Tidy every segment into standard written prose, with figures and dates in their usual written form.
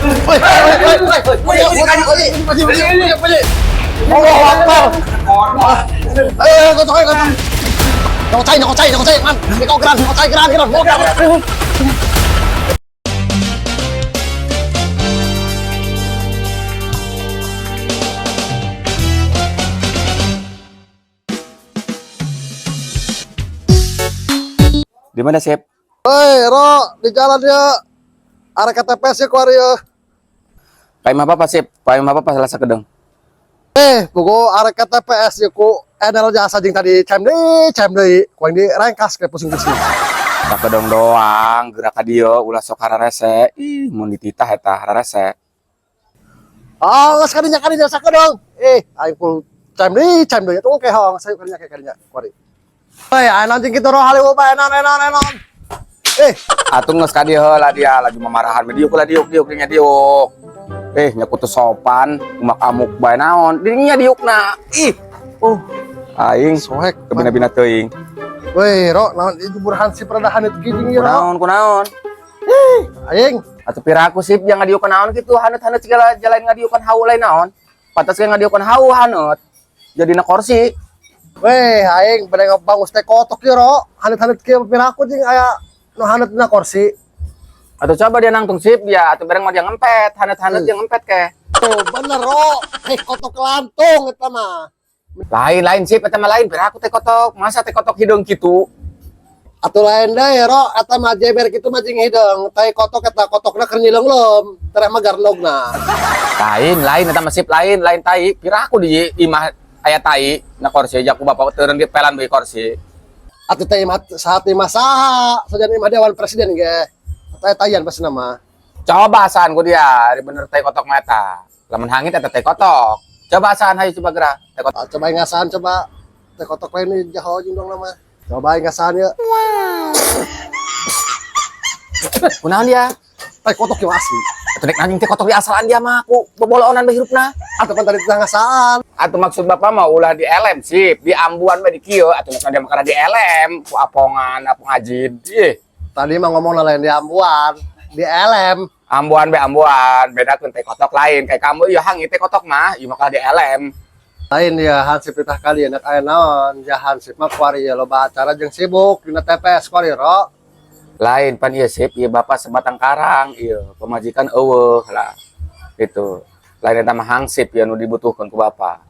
Woi, woi, woi, woi. Allah Akbar. Eh, kotok, kotok. Nyokot cai, nyokot cai, nyokot cai, man. Kau geran, nyokot cai, geran, geran. Mau geran. Di mana, Sip? Woi, Ro, di jalan ya. Arah ke TPS ya kuari ya. Ka imah Bapak, Sip. Ka imah Bapak salah sakedeung. Eh, puguh arek ke TPS ya ku enel jasa jeung tadi cem deui, ku aing direngkas ke pusing-pusing. Sakedeung doang, gerak ka dieu ulah sok hararese. Ih, mun dititah eta hararese. Ah, geus kadinya kadinya sakedeung. Eh, aing pul cem deui atuh ke hong, saya kadinya ke kadinya kuari. Hei, aing anjing kitu roh haliwu bae enon enon enon. Eh, Atuh geus ka dieu heula dia lagi memarahan diuk lah diuk diuk nya diuk. Eh, nya kutu sopan, umak amuk bae naon. Dirinya diukna. Ih. Aing soek. kebina-bina teuing. Weh, ro, naon ieu jubur hansip rada haneut gini ro. Kunaon kunaon? Aing, Atuh piraku sip yang ngadiukan naon kitu haneut-haneut segala jalan ngadiukan hau lain naon. Pantas ge ngadiukan hau haneut. Jadina kursi. Weh, aing bade ngabangus teh kotok ieu ro. Haneut-haneut kieu piraku jeung aya nu haneut dina kursi. Atau coba dia nangtung sip dia atau bareng mah dia ngempet, haneut-haneut dia ngempet ke. Tuh, bener ro. Eh, kotok lantung eta mah. Lain lain sip eta mah lain, piraku teh kotok. Masa teh kotok hideung kitu? Atuh lain deui ro, eta mah jeber kitu mah jeung hideung. Tai kotok eta kotokna keur nyileungleum, tereh mah garnogna. Lain lain eta mah sip lain, lain tai. Piraku di imah aya tai na kursi aja ku bapak teureun di pelan beuki kursi. Atuh teh imah saat imah saha, sajan imah dewan presiden ge. Eta tayan pasti nama. Coba asaan ku dia, ari bener tai kotok mah eta. Lamun hangit eta tai kotok. Coba asaan hayu coba gerak. Tai kotok. Ah, coba ngasaan coba. Teh kotok lain nih jaho jeung dong nama. Coba ngasaan ya. Kunaon dia? Tai kotok yang asli. Atuh nek anjing teh kotok di asalan dia mah ku boboloonan bae hirupna. Atuh kan tadi teh ngasaan. Atuh maksud bapak mah ulah di elem sip, di ambuan mah di kieu atuh nek dia makana di elem ku apongan, apong ajid. Ih, Tadi mah ngomong lain di ambuan, di elem. Ambuan be ambuan, bedakeun teh kotok lain kayak kamu ieu hangit teh kotok mah, ieu mah di elem. Lain ya hansip titah kali enak aya naon, ya hansip mah kuari ya loba acara jeung sibuk dina TPS kuari ro. Lain pan ieu sip, ieu bapak sebatang karang, ieu pemajikan eueuh lah. Gitu. Lain eta mah hangsip ieu nu dibutuhkeun ku bapak.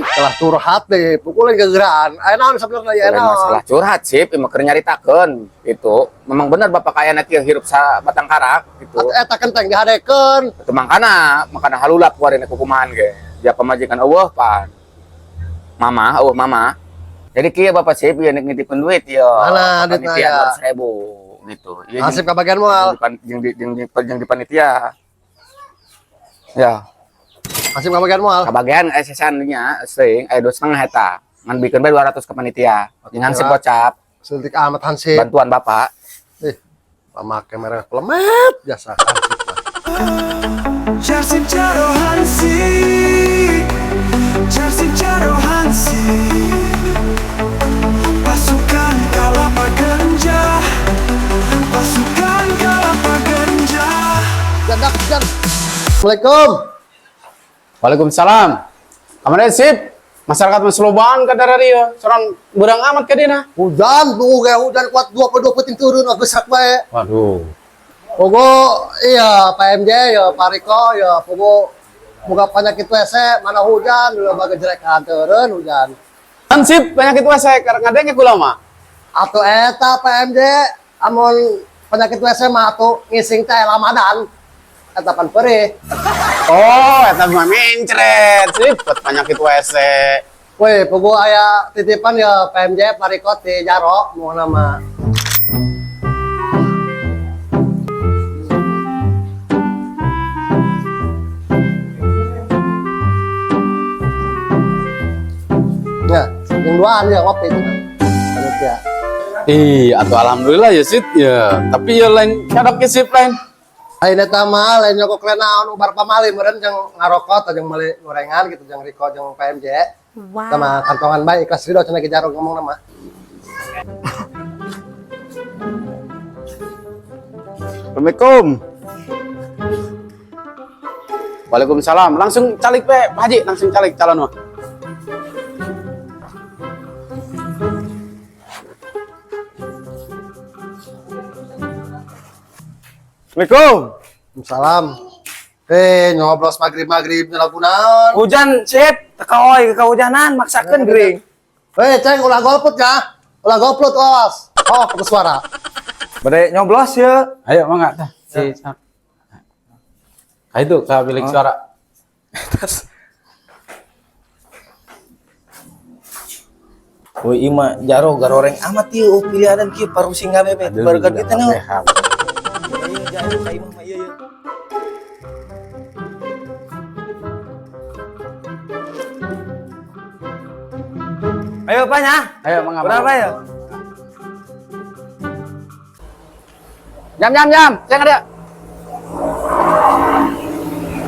Telah curhat deh, pukulin kegeraan. Aya naon sebenarnya ya Lain naon. masalah curhat sip, ieu mah keur nyaritakeun gitu. Memang bener bapak kayana kieu hirup sabatang karang gitu. Atuh eta kenteng dihadekeun. Itu mangkana, mangkana halulap kuari nek kukumahan ge. Dia pemajikan eueuh pan. Mama, eueuh mama. Jadi kieu bapak sip ieu nek nitipkeun duit ieu. Mana duitna Panitia ya? 200.000 gitu. Ieu Hansip kabagian moal. jeung di panitia. Ya, Hansip kabagian moal. kabagian sesan nya seuing aya 2,5 eta. Ngan bikeun bae 200 ke panitia. Jeung hansip gocap, Suntik amat hansip. Bantuan bapak. Eh, pamake merek plemet jasa hansip. Jarsip Jaro Hansip, Jarsip Jaro Hansip. Pasukan Kalapa Genja, Pasukan Kalapa Genja. Jadak jan. Assalamualaikum. Waalaikumsalam. Kamana sip? Masyarakat masloban ka darario. Sorang beurang amat ka dina. Hujan, tunggu kayak hujan kuat 22 peuting turun aku sak bae. Waduh. Pogo iya Pak MJ ya Pak Riko ya pogo buka penyakit WC mana hujan dulu bagai jerekan turun hujan. Kan sip penyakit WC karena ngadenge kula mah. Atau eta Pak MJ amun penyakit WC mah atuh ngising teh lamadan eta pan perih. Oh, eta mah mencret sip buat penyakit WC. Weh, pogo aya titipan ya Pak MJ Pak Riko di Jaro mau nama. Ya, yang duaan ya ngopi itu kan. Panitia. Ih, atuh alhamdulillah ya sip ya. Tapi ya lain cadok ya sip lain. Lain eta mah lain nyokok naon ubar pamali meureun jeung ngarokot jeung meuli gorengan gitu jeung Riko jeung PMJ. Wow. Sama kantongan bae ikhlas ridho cenah ge Jaro ngomong nama. Assalamualaikum. Waalaikumsalam. Langsung calik we, Pak Haji, langsung calik calon mah. Assalamualaikum. Salam. Eh, nyoblos maghrib-maghrib lagu naon? Hujan sip, teka oi kehujanan maksakeun gering. Eh, ceng ulah golput ya. Ulah golput awas. Oh, ke suara. Bade nyoblos ya. Ayo mangga tah. Si Ka itu ka bilik suara. Woi ima jaro garoreng amat ieu pilihanan kieu parusing kabeh barugan kita nu. Iya jaro ka imah mah ieu ieu. Ayo Pak nya. Ayo mangga. Berapa mangga. ya? Jam jam jam, saya ada.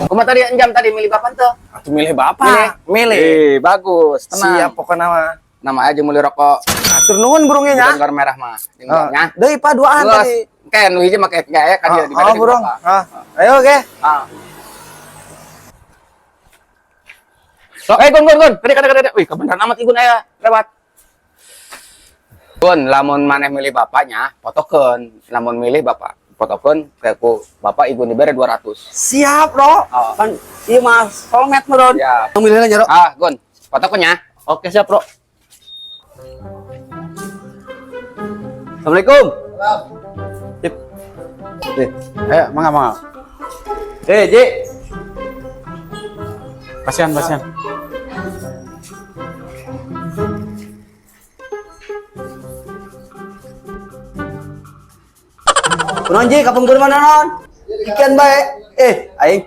Kumaha tadi jam tadi milih bapak tuh? Atuh milih bapak. Milih. Eh, bagus. Tenang. Siap pokoknya mah. Nama aja mulai rokok. Atur nuhun burungnya nya. Jengkor merah mah. Jengkornya. Deui Pak duaan Geus. tadi. Kayak nu hiji make kayak kan dia Oh, di oh, burung. Ah, ayo oke. Ah. So, eh gun gun gun, kade kade kade. Wih, kebenaran amat igun aya lewat. Gun, lamun maneh milih bapaknya, potokeun. Lamun milih bapak, potokeun kayak ku bapak igun dibere 200. Siap, Bro. Oh. Kan ieu mah solmet meureun. Siap. Milihnya jaro. Ah, Gun, potokeun ya. Oke siap bro. Assalamualaikum. Sip. Ayo mangga mangga. Eh Ji. Pasian pasian. Kunaon Ji kapungkur mana non? Ikan bae. Eh aing.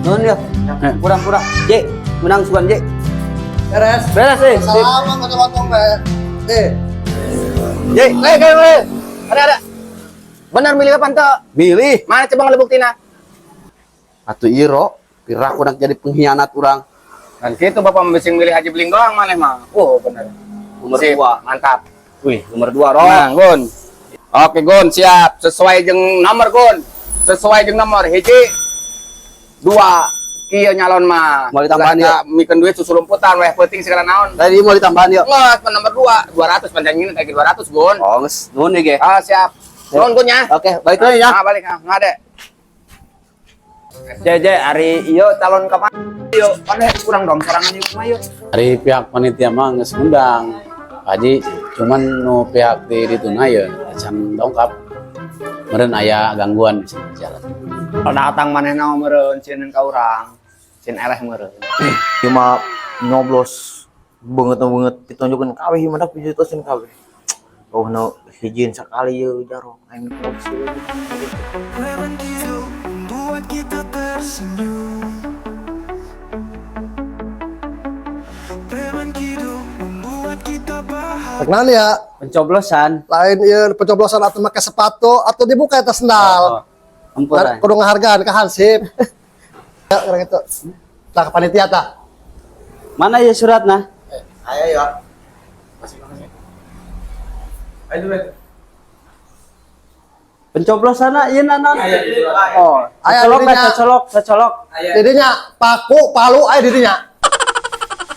Nuhun ya. Kurang-kurang. Ji, menang sugan Ji. Beres. Beres eh. Sip. Salaman pakai potong be. Eh, Ji, Eh, eh, eh. Ada ada. Benar milih kapan tuh? milih. Mana coba ngelebuktina? Atuh iro, piraku nak jadi pengkhianat urang. Kan gitu bapak membising milih Haji Beling doang mana mah. Oh, benar. Nomor Sip, 2. Mantap. Wih, nomor 2 Ro. Nah, Gun. Oke, Gun, siap. Sesuai jeung nomor, Gun. Sesuai jeung nomor hiji dua. Kieu nyalon mah. Mau ditambahan, Ulah kita mikeun duit susu lumputan weh peuting segala naon. Tadi mau ditambahan yuk. Nges, pan nomor 2, 200 panjangin kayak 200, Gun. Oh, nges, nuhun ya, ge. Ah, siap. Nuhun, Gun ya. Oke, balik lagi ya. Ah, balik ah, ngade. Jai jai ari ieu calon ka mana? Ieu mana kurang dong sorangan ieu kumaha ieu? Dari pihak panitia mah geus ngundang. Pak Haji, cuman nu pihak di dituna ya acan dongkap. Meureun aya gangguan di jalan. Datang manehna meureun sieun ka urang. Sieun eleh meureun. Ieu mah nyoblos banget banget ditunjukin kabeh ieu mah dak dijitosin kabeh. Oh no, hijin sekali yeuh jaro aing korupsi. Preman Kidul membuat kita tersenyum. Preman Kidul membuat kita bahagia. Kenal ya, Pencoblosan. lain ieu pencoblosan atau pakai sepatu atau dibuka atas sendal. Ampuran. Kudu ngahargaan ka hansip. Ya, kurang itu. Tah ke panitia tah. Mana ya suratna? Ayo ya. Pencoblosan ieu naon? Oh, Aya colok dirinya. colok, colok. Didinya paku palu aya didinya.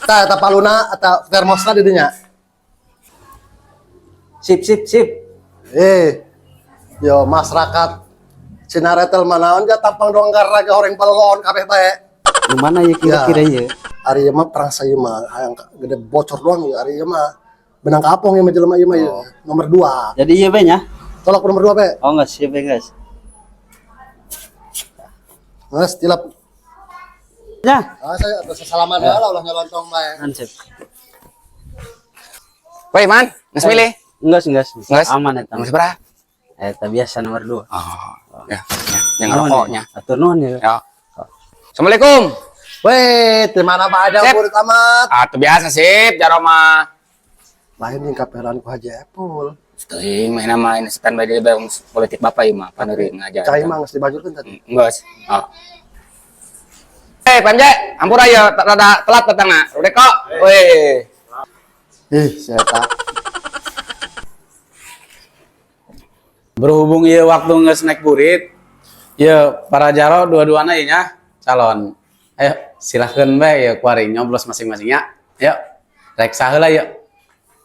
Tah eta paluna atau termosna didinya. Sip, sip, sip. Eh. Yo masyarakat Cinaretel manaon ja tampang doang garaga horeng paloloon kabeh bae. Di mana ya kira-kira ya? Ari ieu mah perang saya mah hayang gede bocor doang ya ari ieu mah benang kapong ieu mah jelema ieu mah ieu. Nomor 2. Jadi iya be nya? Tolak nomor 2 be. Oh enggak siap be guys. Geus tilap. Ya, Ah saya atas salaman heula ulah nyolontong bae. kan sip. Woi, Man, geus milih. Enggak, enggak. Geus. Aman eta. Nomor seberapa? Eta biasa nomor 2. Oh, ya, ya. Yang rokoknya. Atur nuhun ya. Ya. Assalamualaikum. Weh, di mana Pak ada Sip. murid amat. Ah, itu biasa sip, jaroma. Lain yang kaperan ku Haji Epul. Teuing mah nama ini standby di bang politik bapak ieu mah paneri ngajar. Cai mah geus dibajurkeun tadi. Geus. Oh. Eh, Panje, ampura ya, rada telat datangna. Udah kok. Weh. Ih, saya tak. Berhubung ieu waktu geus naik burit, ya para jaro dua-duana ieu nya calon. Ayo silahkan bae ya kuari nyoblos masing-masingnya. Ayo, rek saheula yuk.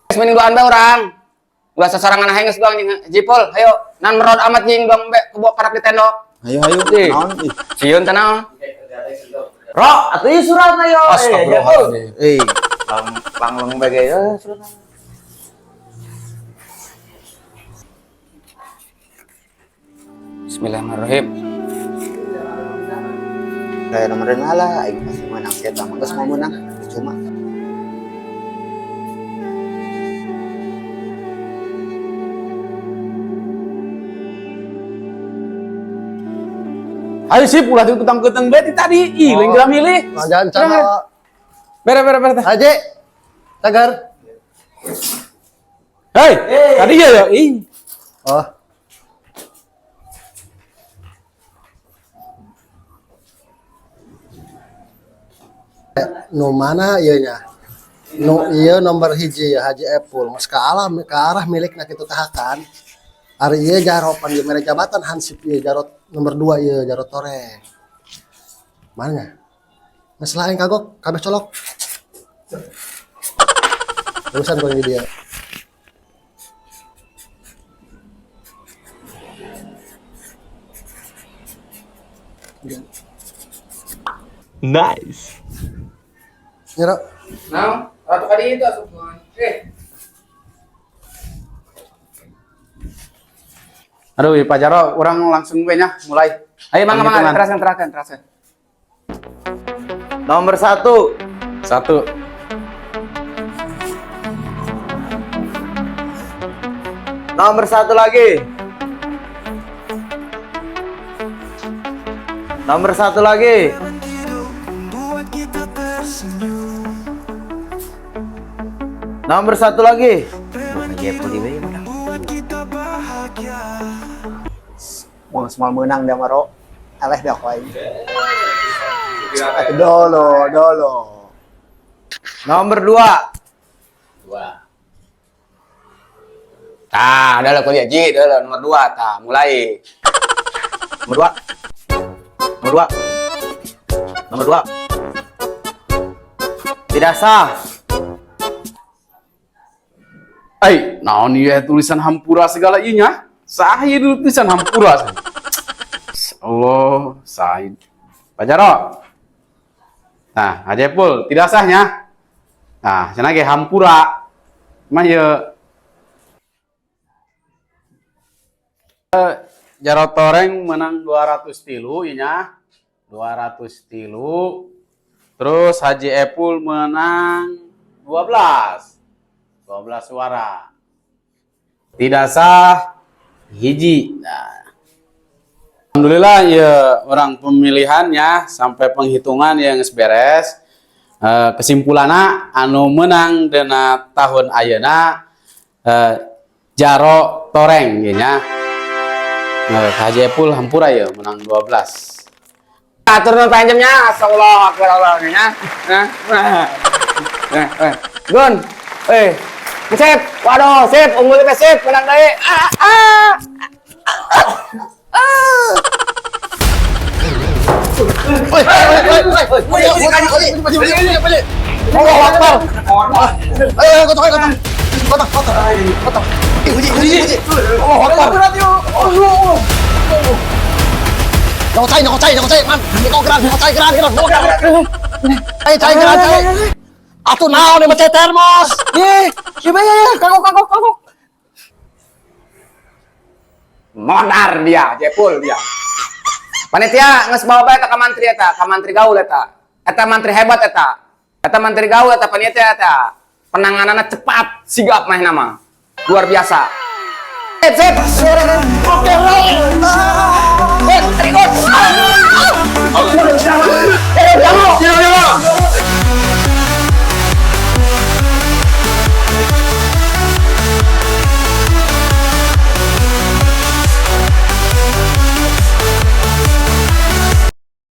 Geus mending duaan bae urang. Ulah sasorangan aing geus doang jeung Jipul. Ayo, nan merod amat jeung doang be kebawa parak di tendok. Ayo ayo. Ih. Naon ih. Sieun teh naon? Ro, atuh ieu suratna yo. Astagfirullahaladzim. Eh, lang langleng bae ge suratna. Bismillahirrahmanirrahim. Gaya nomorin lah, aing pasti menang sih eta mah geus mau menang, cuma. Ayo sip, ulah ditutang-keteng bae ti tadi. Ih, lain geura milih. Jangan cara. Bere bere bere. Haji. Cagar. Hei, tadi ya ya. Ih. Oh. Nu mana ieu nya? Nu ieu nomor hiji ya Haji Epul. Mas ke alam ke arah milikna kitu tahakan. Ari ieu jaro pan ieu mere jabatan hansip ieu jarot nomor 2 ieu jarot toreng. Mana nya? Geus lain kagok kabeh colok. Urusan kau ini dia. Nice. Nyerok. Naon? Ratu kali itu asup. Eh. Aduh, Pak Jaro, orang langsung we nya mulai. Ayo mangga mangga Penghitungan. teraskan teraskan teraskan. Nomor 1. 1. Nomor 1 lagi. Nomor 1 lagi. Hidup membuat kita tersenyum. Nomor 1 lagi. Membuat kita bahagia. Mau semua menang dia maro. Eleh dah ku aing. Atuh dolo, dolo. Nomor 2. 2. Tah, udah lah kuliah Ji, udah lah nomor 2 tah, mulai. Nomor 2. Nomor 2. Nomor 2. Tidak sah. Ai, naon ieu tulisan hampura segala ieu nya? Sah ieu dulu tulisan hampura. Allah, sah. Pak Jaro. Nah, Haji Epul, tidak sahnya. Nah, cenah ge hampura. Mah ieu Jarot Toreng menang 203 ieu nya. 203. Terus Haji Epul menang 12. 12 suara. Tidak sah hiji. Nah. Alhamdulillah ya orang pemilihannya sampai penghitungan yang geus beres. Kesimpulanna anu menang dina tahun ayeuna Jaro Toreng ieu nya. Haji Epul hampura ya menang 12. Atur nuhun panjamnya, astagfirullah, akbar Allah nya. Nah, nah. Nah, nah. Gun. Eh. Sip. Waduh, sip, unggul teh sip, menang deui. Ah, ah. Woi, woi, woi, woi. Woi, woi, woi, woi, woi. Allahu Akbar. Ayo, ayo, kotok, kotok. Kotok, kotok. Kotok. Uji, uji, uji. Allahu Akbar. Nyokot cai, nyokot cai, nyokot cai, man. Nyokot geran, nyokot cai, geran, geran, nyokot geran. Ayo, cai, geran, cai. Atuh naon nih mecet termos. Ih, siapa ya? Kagok, kagok, kagok. Modar dia, Jepul dia. Panitia geus bawa bae ka mantri eta, ka mantri gaul eta. Eta mantri hebat eta. Eta mantri gaul eta panitia eta. Penangananna cepat, sigap mah nama. Luar biasa. Sip, sip. Oke,